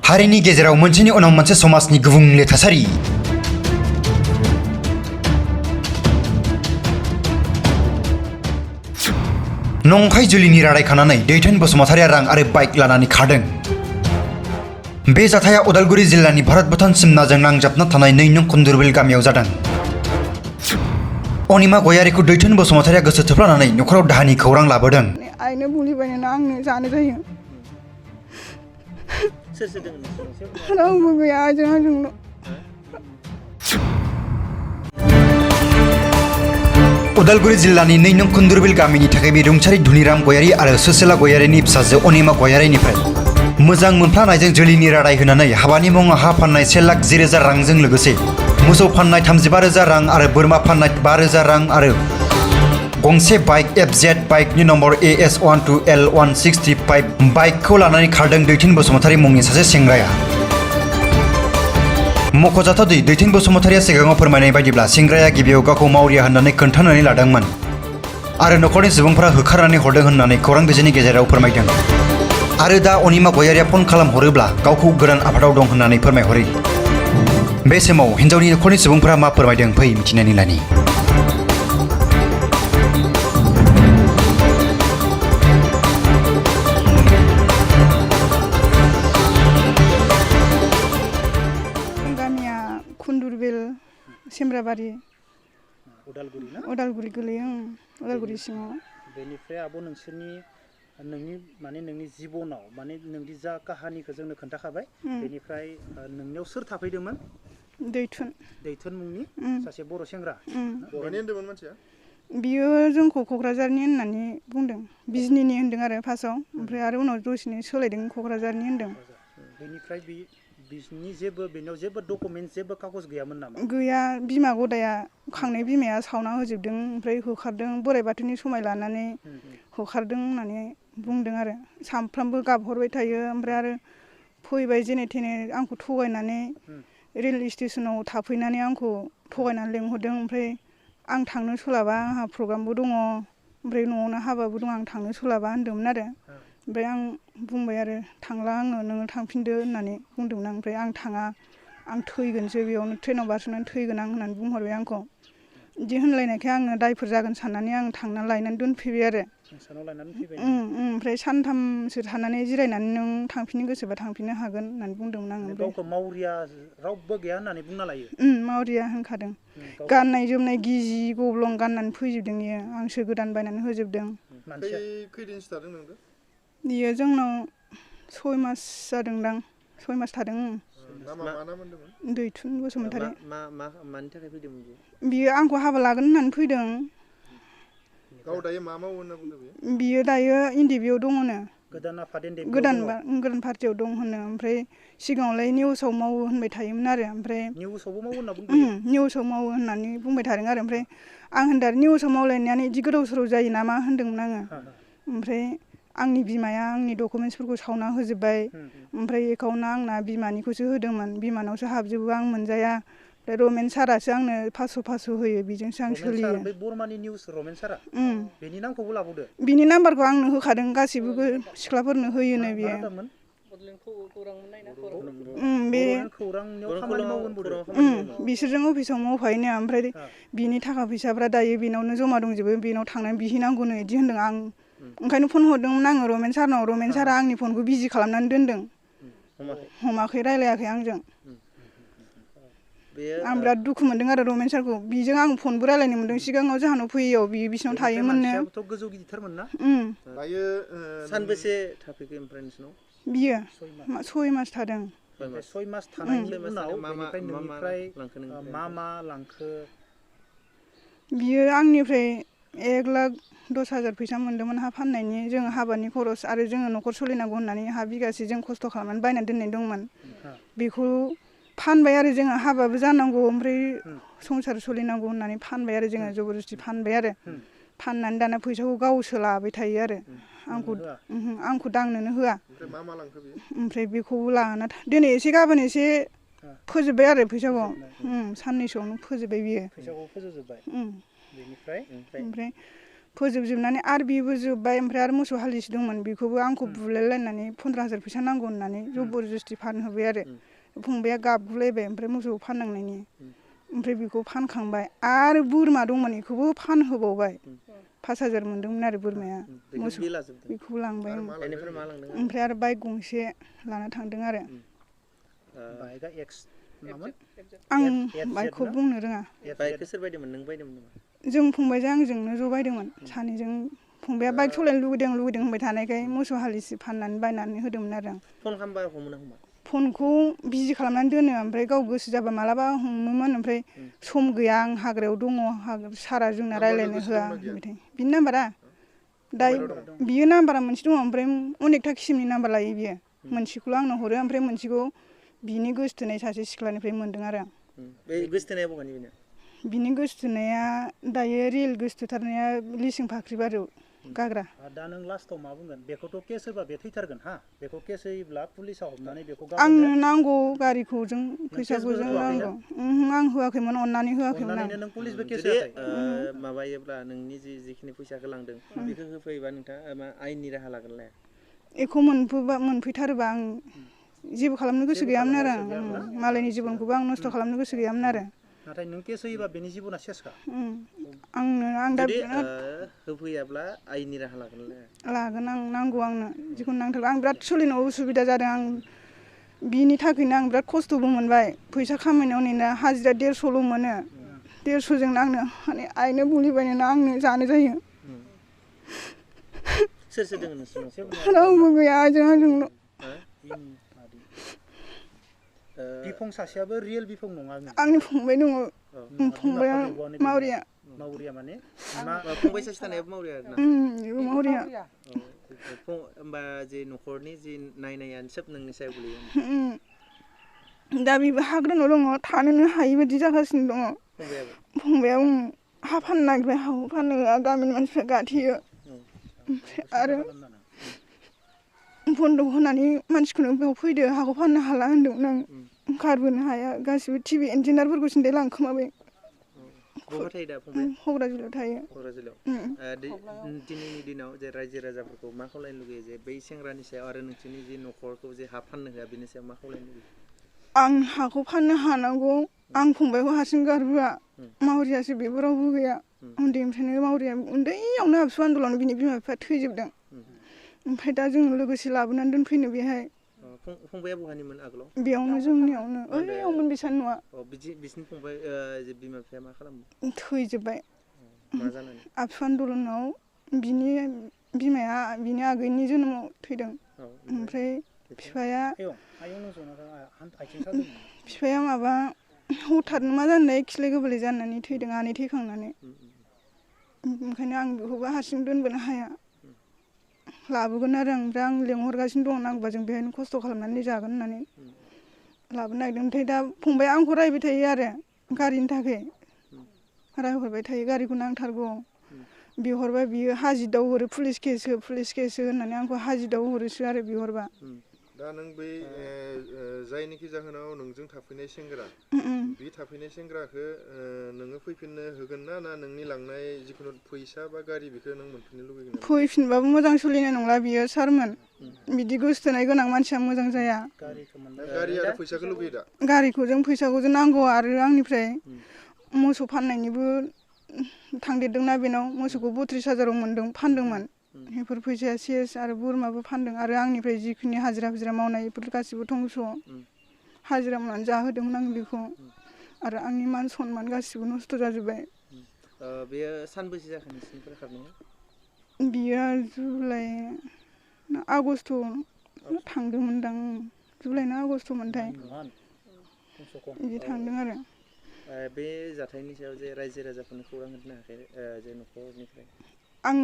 हारिनि गेजेराव मोनसेनि उनाव मोनसे समाजनि गुबुंले थासारि नंखाय जुलिनि रादाय खानानै दैथुन बसुमतारिया रां आरो बाइक लानानै खारदों। बे जाथाया उदालगुरि जिल्लानि भारत भुटान सिमनाजों नांजाबना थानाय नैनं खुन्दुरबिल गामियाव जादों। अनिमा गयारिखौ दैथुन बसुमतारिया गोसो थोफ्लानानै नखराव दाहानि खौरां लाबोदों। आइनो बुलिबायना आंनो जानो जायो। रावबो गैया आंजोंल'। उदालगुरि जिल्लानि नैनं खुन्दुरबिल गामिनि थाखाय बे रुंसारि धुनिराम गयारि आरो सुसेला गयारिनि फिसाजो अनिमा गयारिनिफ्राय मोजां मोनफ्लानायजों जुलिनि रादाय होनानै हाबानि मुङाव हा फाननाय 1,10,000 रांजों लोगोसे मोसौ फाननाय 35,000 रां आरो बोरमा फाननाय 5,000 रां आरो गंसे बाइक FZ बाइकनि नम्बर AS12L165 बाइकखौ लानानै खारदों दैथुन बसुमतारि मुंनि सासे सेंग्राया। मख'जाथाव दि दैथुन बसुमतारिया सिगाङाव फोरमायनाय बायदिब्ला सेंग्राया गिबियाव गावखौ मावरिया होननानै खोन्थानानै लादोंमोन आरो नखरनि सुबुंफोरा होखारनानै हरदों होननानै खौरां बिजोंनि गेजेराव फोरमायदों। आरो दा अनिमा गयारिया फन खालामहरोब्ला गावखौ गोदान आफादाव दं होननानै फोरमायहरो। बे समाव हिन्जावनि नखरनि सुबुंफोरा मा फोरमायदों फै मिथिनानै लानि। गामिया खुन्दुरबिल सेमराबारि उदालगुरि गोलैयो उदालगुरि सिङाव। बेनिफ्राय आब' नोंनि जिबनाव माने नोंनि जा काहानिखौ जोंनो खोन्थाखाबाय बेनिफ्राय नोंनियाव सोर थाफैदोंमोन? दैथुन मुंनि सासे बर' सेंग्रा। बहानि होनदोंमोन मानसिया? बियो जोंखौ क'क्राझारनि होननानै बुंदों। बिजनीनि होनदों आरो फार्स्टआव, ओमफ्राय आरो उनाव दसेनो सोलायदों क'क्राझारनि होनदों। बेनिफ्राय बेनियाव जेबो डकुमेन्ट जेबो कागज गैयामोन नामा? गैया। बिमा गदाया खांनाय बिमाया सावना होजोबदों, ओमफ्राय होखारदों। बोराइ बाथौनि समाय लानानै होखारदों होननानै बुंदों आरो सानफ्रामबो गाबहरबाय थायो। ओमफ्राय आरो फैबाय जेने थेने आंखौ थगायनानै रेल स्टेसनाव थाफैनानै आंखौ थगायनानै लेंहरदों। ओमफ्राय आं थांनो सोलाबा, आंहा प्रग्रामबो दङ, ओमफ्राय न'आवनो हाबाबो दङ, आं थांनो सोलाबा होनदोंमोन आरो। ओमफ्राय आं बुंबाय आरो थांला आङो, नोङो थांफिनदो होननानै बुंदोंमोन आं। ओमफ्राय आं थाङा, आं थैगोनसो बेयावनो ट्रेनाव बारस'नानै थैगोन आं होननानै बुंहरबाय आंखौ। बिदि होनलायनायखाय आङो दायफोर जागोन साननानै आं थांनानै लायनानै दोनफैबाय आरो। ओमफ्राय सानथामसो थानानै जिरायनानै नों थांफिननो गोसोबा थांफिननो हागोन होननानै बुंदोंमोन आं। गावखौ मावरिया रावबो गैया होननानै बुंना लायो। मावरिया होनखादों। गाननाय जोमनाय गिजि गब्लं गाननानै फैजोबदों इयो, आंसो गोदान बायनानै होजोबदों। खैदिनसो थादों नोंजों? बियो जोंनाव 6 मास जादोंदां, 6 मास थादों। दैथुन बसुमतारि। मानि थाखाय फैदोंमोन बियो आंखौ हाबा लागोन होननानै फैदों। गाव दायो मा मावो होनना बुंदों बियो दायो NDB आव दङनो। गोदान पार्टियाव दं होनो। ओमफ्राय सिगाङावलाय निउसाव मावो होनबाय थायोमोन आरो। ओमफ्राय निउसावबो मावो होनना बुंदों। निउसाव मावो होननानै बुंबाय थादों आरो। ओमफ्राय आं होनदों निउसाव मावलायनायानो बिदि गोदाव सोराव जायो नामा होनदोंमोन आङो। ओमफ्राय आंनि बिमाया आंनि डकुमेन्टसफोरखौ सावना होजोब्बाय। ओमफ्राय एकाउन्टआ आंना बिमानिखौसो होदोंमोन, बिमानावसो हाबजोबो, आं मोनजाया। रमेन सारासो आंनो 500 होयो, बेजोंसो आं सोलियो। बरमानि निउस रमेन सारा? बेनि नामखौबो लाबोदो? बिनि नाम्बारखौ आंनो होखादों, गासिबो सिख्लाफोरनो होयोनो बियो। बिसोरजों अफिसाव मावफायोनो। ओमफ्राय बिनि थाखा फैसाफ्रा दायो बेनावनो जमा दंजोबो, बेनाव थांनानै बिहैनांगौनो बिदि होनदों। आं ओंखायनो फन हरदोंमोन आङो रमेन सारनाव। रमेन सारा आंनि फनखौ बिजि खालामनानै दोनदों, हमाखै, रायलायाखै आंजों। आं बिराद दुखु मोनदों आरो रमेन सारखौ। बिजों आं फनबो रायलायनो मोनदों सिगाङाव, जोंहानाव फैयैयाव बियो बिसिनाव थायोमोननो। गोजौ गिदिरथारमोन ना? दायो सानबेसे थाफैखो ओमफ्राय नोंसोरनाव? बियो 6 मास थादों। 6 मास थानायनि उनाव बेनिफ्राय नोंनिफ्राय मा लांखो? बियो आंनिफ्राय 1,10,000 फैसा मोन्दोंमोन हा फाननायनि। जोङो हाबानि खरस आरो जोङो न'खर सोलिनांगौ होननानै हा बिगासे जों खस्थ' खालामनानै बायनानै दोननाय दंमोन। बेखौ फानबाय आरो जोङो, हाबाबो जानांगौ, ओमफ्राय संसार सोलिनांगौ होननानै फानबाय आरो जोङो, जबरदस्ति फानबाय आरो। फाननानै दाना फैसाखौ गावसो लाबाय थायो आरो। आंखौ दांनोनो होआ। ओमफ्राय बेखौबो लाना दिनै एसे गाबोन एसे फोजोबबाय आरो फैसाखौ। साननैसोआवनो फोजोबबाय बियो। फैसाखौ फोजोबजोब्बाय। ओमफ्राय फोजोबजोबनानै आरो बेबो जोब्बाय ओमफ्राय आरो मोसौ हालिसे दंमोन बेखौबो आंखौ बुलायलायनानै 15,000 फैसा नांगौ होननानै जबरदस्ति फानहोबाय आरो फंबाया गाबगुलायबाय ओमफ्राय मोसौ फाननांनायनि ओमफ्राय बेखौ फानखांबाय आरो बोरमा दंमोन बेखौबो फानहोबावबाय 5,000 मोनदोंमोन आरो बोरमाया मोसौ बेखौबो लांबाय ओमफ्राय आरो बाइक गंसे लाना थांदों आरो बाइकआ एक्स मामोन आं बाइकखौ बुंनो रोङा बाइकखौ सोर बायदोंमोन नों बायदोंमोन नामा जों फंबायजों आंजोंनो ज' बायदोंमोन सानैजों फंबाया बाइक सालायनो लुगैदों होनबाय थानायखाय मोसौ हालिसे फाननानै बायनानै होदोंमोन आरो आं फन खालामबा हमोना हमा फनखौ बिजि खालामनानै दोनो ओमफ्राय गाव गोसो जाबा मालाबा हमोमोन ओमफ्राय सम गैया आं हाग्रायाव दङ सारा जोंना रायज्लायनो होआ होनबाय बिनि नाम्बारा दायो बियो नाम्बारा मोनसे दङ ओमफ्राय अनेकथा किसिमनि नाम्बार लायो बियो मोनसेखौल' आंनो हरो ओमफ्राय मोनसेखौ बिनि गोसोथोनाय सासे सिख्लानिफ्राय मोन्दों आरो आं बे गोसोथोनाया बहानि बेनो बिनि गोसोथोनाया दायो रियेल गोसोथोथारनाया लिसिं फाख्रिबारियाव गाग्रा दा नों लास्टआव मा बुंगोन बेखौथ' केस होबा बे थैथारगोन हा बेखौ केस होयोब्ला पुलिसा हमनानै बेखौ आंनो नांगौ गारिखौ जों फैसाखौ जों नांगौ आं होआखैमोन अननानै होआखैमोन आं नों पुलिसबो केस जुदि होआखै माबायोब्ला नोंनि जिखिनि फैसाखौ लांदों बेखौ होफैबा नोंथाङा आयेननि राहा लागोन लाया बेखौ मोनफैथारोबा आं जेबो खालामनो गोसो गैयामोन आरो आं मालायनि जिबनखौबो आं नस्थ' खालामनो गोसो गैयामोन आरो नाथाय नों केस होयोबा बेनि जिबना सेसखा आं दा होफैयाब्ला आयेननि राहा लागोन लागोन आं नांगौ आंनो जिखुनु नांथारगौ आं बिराद सोलिनो उसुबिदा जादों आं बिनि थाखायनो आं बिराद खस्थ'बो मोनबाय फैसा खामायनायाव नेना हाजिरा 150ल' मोनो 150जोंनो आंनो माने आइनो मुलि बायनो आंनो जानो जायो सोर सोर दङ नोंसोर रावबो गैया आंजोंल' बिफं सासेयाबो रियेल बिफं नङा आंनि फंबाय दङ फंबाया मावरिया माने फंबाय सासे थानायाबो मावरिया आरोना मावरिया होमबा जे न'खरनि जि नायनायानो सोब नोंनि सायाव गोलैयो दा बेबो हाग्रानाव दङ थानोनो हायि बायदि जागासिनो दङ फंबाया हा फाननो नागिरबाय हाखौ फाननो गामिनि मानसिफ्रा गाथेयो ओमफ्राय आरो बन्दक होनानै मानसिखौनो बेयाव फैदो हाखौ फाननो हाला होनदोंमोन आं ओंखारबोनो हाया गासिबो टिभि इन्जिनियारफोरखौ सिन्थाय लांखोमाबाय बहा थायो दा फंबाय क'क्राझाराव थायो क'क्राझाराव दिनैनि दिनाव जे रायजो राजाफोरखौ मा खावलायनो लुगैयो जे बै सेंग्रानि सायाव आरो नोंसोरनि जे न'खरखौ जे हा फाननो होआ बेनि सायाव मा खावलायनो लुगैयो आं हाखौ फाननो हानांगौ आं फंबायखौ हारसिं गारबोआ मावरियासो बेबो रावबो गैया उन्दैनिफ्रायनो मावरिया उन्दैयावनो आबसु आन्दलनाव बिनि बिमा बिफाया थैजोबदों ओमफ्राय दा जों लोगोसे लाबोनानै दोनफैनो बेहाय फंबाया बहानिमोन आगोलाव बेयावनो जोंनियावनो ओइयावमोन बिसान न'आ बिसिनि फंबाय जे बिमा बिफाया मा खालामो थैजोब्बाय मा जानानै आबसु आन्दलनाव बिनि बिमाया बिनि आगैनि जोनोमाव थैदों ओमफ्राय बिफाया माबा हथात मा जानाय खिलाय गोबालाय जानानै थैदों आनै थैखांनानै ओंखायनो आं बेखौबो हारसिं दोनबोनो हाया लाबोगोन आरो ओमफ्राय आं लेंहरगासिनो दं नांगौबा जों बेहायनो खस्थ' खालामनानै जागोन होननानै लाबोनो नागिरदों ओमफ्राय दा फंबाया आंखौ रायबाय थायो आरो गारिनि थाखाय रायहरबाय थायो गारिखौ नांथारगौ बिहरबा बियो हाजिदाव हरो पुलिस केस होननानै आंखौ हाजिदाव हरोसो आरो बिहरबा दा नों बै जायनिखि जाहोनाव नोंजों थाफैनाय सेंग्रा बे थाफैनाय सेंग्राखौ नोङो फैफिननो होगोन ना नोंनि लांनाय जिखुनु फैसा बा गारि बेखौ नों मोनफिननो लुगैगोन फैफिनबाबो मोजां सोलिनाय नंला बियो सारमोन बिदि गोसोथोनाय गोनां मानसिया मोजां जाया गारि आरो फैसाखौ लुगैयो दा गारिखौ जों फैसाखौ जों नांगौ आरो आंनिफ्राय मोसौ फाननायनिबो थांदेरदोंना बेनाव मोसौखौ 32,000आव फानदोंमोन बेफोर फैसाया सेस आरो बोरमाबो फानदों आरो आंनिफ्राय जिखिनि हाजिरा मावनाय बेफोर गासिबो धंस' हाजिरा मावनानै जाहोदोंमोन आं बेखौ आरो आंनि मान सनमान गासिबो नस्थ' जाजोब्बाय बेयो सानबैसे जाखो नोंसिनिफ्राय खारनाया बियो जुलाइ आगस्ट' थांदोंमोनदां जुलाइ ना आगस्ट'मोनथाय बिदि थांदों आरो बे जाथायनि सायाव जे रायजो राजाफोरनो खौरां होनो हायाखै जे न'खरनिफ्राय आं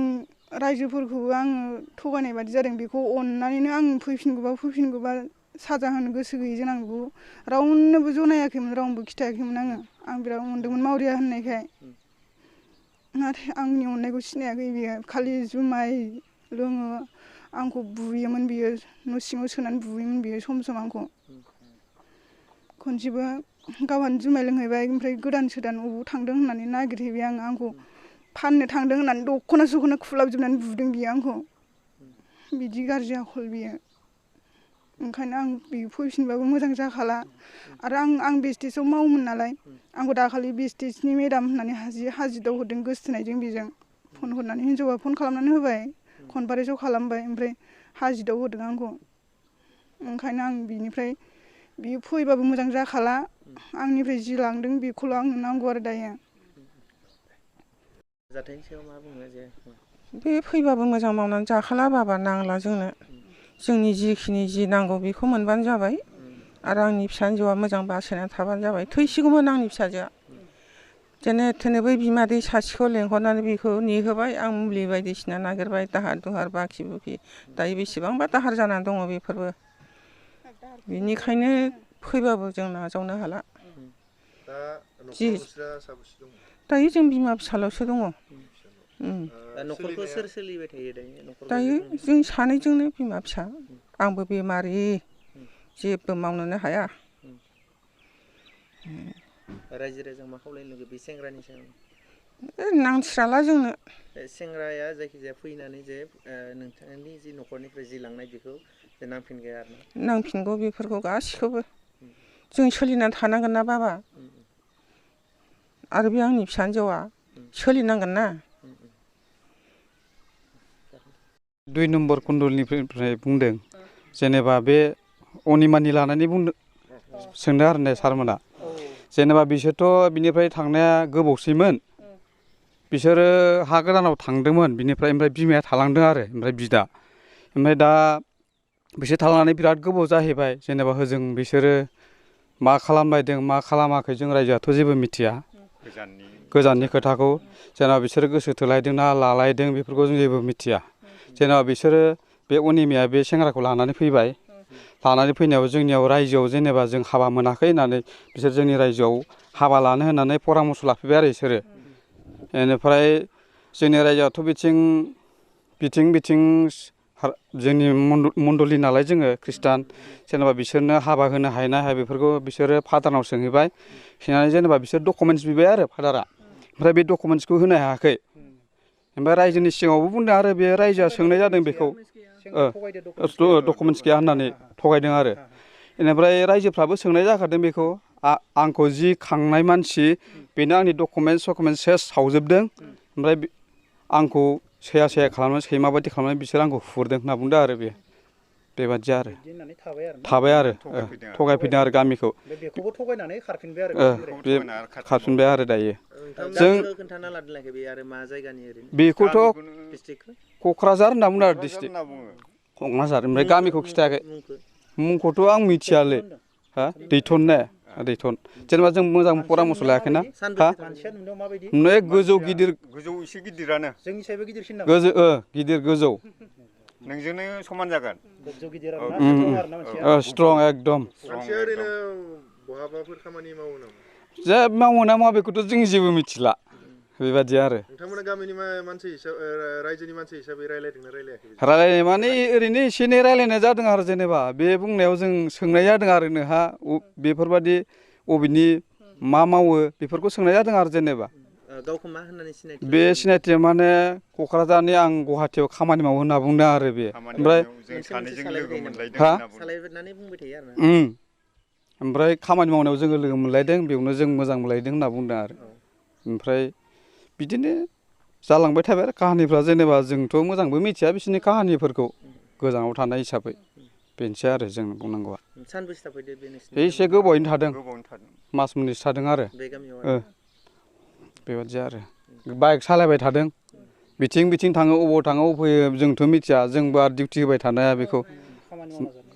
रायजोफोरखौबो आङो थगायनाय बादि जादों बेखौ अननानैनो आं फैफिनगौबा साजा होनो गोसो गैयिजों आं बेखौ रावनोबो जनायाखैमोन रावनोबो खिथायाखैमोन आं बिराद अनदोंमोन मावरिया होननायखाय नाथाय आंनि अननायखौ सिनायाखै बियो खालि जुमाय लोङो आंखौ बुयोमोन बियो न' सिङाव सोनानै बुयोमोन बियो सम आंखौ खनसेबो गावहानो जुमाय लोंहैबाय ओमफ्राय गोदान अबाव थांदों होननानै नागिरहैबाय आंखौ फाननो थांदों होननानै दख'ना सख'ना खुलाबजोबनानै बुदों बियो आंखौ बिदि गाज्रि आखल बियो ओंखायनो आं बियो फैफिनबाबो मोजां जाखाला आरो आं बेस्टेजाव मावोमोन नालाय आंखौ दाखालि बेस्टेजनि मेदाम होननानै हाजिराव हरदों गोसथोनायजों बेजों फन हरनानै हिन्जावा फन खालामनानै होबाय कनफारेन्सआव खालामबाय ओमफ्राय हाजिराव होदों आंखौ ओंखायनो आं बिनिफ्राय बियो फैबाबो मोजां जाखाला आंनिफ्राय जि लांदों बेखौल' आंनो नांगौ आरो दायो जाथायनि सायाव मा बुङो जे बे फैबाबो मोजां मावनानै जाखाला बाबा नांला जोंनो जोंनि जिखिनि जि नांगौ बेखौ मोनबानो जाबाय आरो आंनि फिसाजोआ मोजां बासायनानै थाबानो जाबाय थैसिगौमोन आंनि फिसाजोआ जेने थेने बै बिमादै सासेखौ लेंहरनानै बेखौ नेहोबाय आं मुलि बायदिसिना नागिरबाय दाहार दुहार बाखि बुखि दायो बेसेबांबा दाहार जानानै दङ बेफोरबो बेनिखायनो फैबाबो जों नाजावनो हाला दायो जों बिमा फिसाल'सो दङ न'खरखौ सोर सोलिबाय थायो दायो जों सानैजोंनो बिमा फिसा आंबो बेमारि जेबो मावनोनो हाया रायजो राजा मा खावलायनो लुगैयो बे सेंग्रानि सायाव नांस्राला जोंनो सेंग्राया जायखिजाया फैनानै जे नोंथांनि जि न'खरनिफ्राय जि लांनाय बेखौ जे नांफिनगोन आरो नांफिनगौ बेफोरखौ गासिखौबो जों सोलिनानै थानांगोन ना बाबा आरो बे आंनि फिसाजोआ सोलिनांगोन ना 2 नम्बर कुन्दलनिफ्राय बुंदों जेनेबा बे अनिमानि लानानै बुंदों सोंदों आरो ने सारमोना जेनेबा बिसोरथ' बिनिफ्राय थांनाया गोबावसैमोन बिसोरो हा गोदानाव थांदोंमोन बिनिफ्राय ओमफ्राय बिमाया थालांदों आरो ओमफ्राय बिदा ओमफ्राय दा बिसोर थालांनानै बिराद गोबाव जाहैबाय जेनेबा होजों बिसोरो मा खालामलायदों मा खालामाखै जों रायजोआथ' जेबो मिथिया गोजाननि खोथाखौ जेनेबा बिसोरो गोसो थोलायदोंना लालायदों बेफोरखौ जों जेबो मिथिया जेनेबा बिसोरो बे अनिमाया बे सेंग्राखौ लानानै फैबाय लानानै फैनायाव जोंनियाव रायजोआव जेनेबा जों हाबा मोनाखै होननानै बिसोर जोंनि रायजोआव हाबा लानो होननानै परामर्स लाफैबाय आरो बिसोरो बेनिफ्राय जोंनि रायजोआथ' बिथिं जोंनि मण्डलि नालाय जोङो ख्रिस्टान जेनेबा बिसोरनो हाबा होनो हायो ना हाया बेफोरखौ बिसोरो फादारनाव सोंहैबाय सोंनानै जेनेबा बिसोर डकुमेन्टस बिबाय आरो फादारा ओमफ्राय बे डकुमेन्टसखौ होनो हायाखै ओमफ्राय रायजोनि सिगाङावबो बुंदों आरो बे रायजोआ सोंनाय जादों बेखौ डकुमेन्टस गैया होननानै थगायदों आरो बेनिफ्राय रायजोफ्राबो सोंनाय जाखादों बेखौ आंखौ जि खांनाय मानसि बेनो आंनि डकुमेन्टस सेस सावजोबदों ओमफ्राय आंखौ सैया खालामनानै सैमा बायदि खालामनानै बिसोर आंखौ हुरदों होनना बुंदों आरो बेबादि आरो थाबाय आरो थगायफैदों आरो गामिखौ बेखौबो थगायनानै खारफिनबाय आरो बे खारफिनबाय आरो दायो जों खोन्थाना लादोंलाय बे आरो मा जायगानि ओरैनो बेखौथ' डिस्ट्रिक्टखौ क'क्राझार होनना बुंदों आरो डिस्ट्रिक्ट क'क्राझार ओमफ्राय गामिखौ खिथायाखै मुंखौथ' आं मिथियालै हा दैथन जेनेबा जों मोजां परामर्स लायाखैना हा नुनाया गोजौ एसे गिदिरानो जोंनिसायबो गिदिरसिन नामा गोजौ नोंजोंनो समान जागोन स्ट्रं एकदम मानसिया ओरैनो बहाबाफोर खामानि मावो नामा जे मावो ना मावा बेखौथ' जों जेबो मिथिला बेबादि आरो नोंथांमोना गामिनि मानसि हिसाबै रायजोनि मानसि हिसाबै रायलायदोंना रायलायाखै रायलायनाय माने ओरैनो एसे एनै रायलायनाय जादों आरो जेनेबा बे बुंनायाव जों सोंनाय जादों आरो नोंहा बेफोरबादि बबेनि मा मावो बेफोरखौ सोंनाय जादों आरो जेनेबा गावखौ मा होननानै सिनायथि बे सिनायथिया माने क'क्राझारनि आं गुवाहाटियाव खामानि मावो होनना बुंदों आरो बे ओमफ्राय सालायनानै बुंबाय थायो आरो ओमफ्राय खामानि मावनायाव जोङो लोगो मोनलायदों बेयावनो जों मोजां मोनलायदों होनना बुंदों आरो ओमफ्राय बिदिनो जालांबाय थाबाय आरो काहानिफ्रा जेनेबा जोंथ' मोजांबो मिथिया बिसोरनि काहानिफोरखौ गोजानाव थानाय हिसाबै बेनोसै आरो जों बुंनांगौआ सानबेसे थाफैदो बे एसे गोबावैनो थादों मास मोननैसो थादों आरो बे गामियाव बेबादि आरो बाइक सालायबाय थादों बिथिं थाङो अबाव थाङो अबाव फैयो जोंथ' मिथिया जोंबो आरो डिउटि होबाय थानाया बेखौ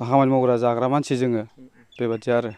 खामानि मावग्रा जाग्रा मानसि जोङो बेबादि आरो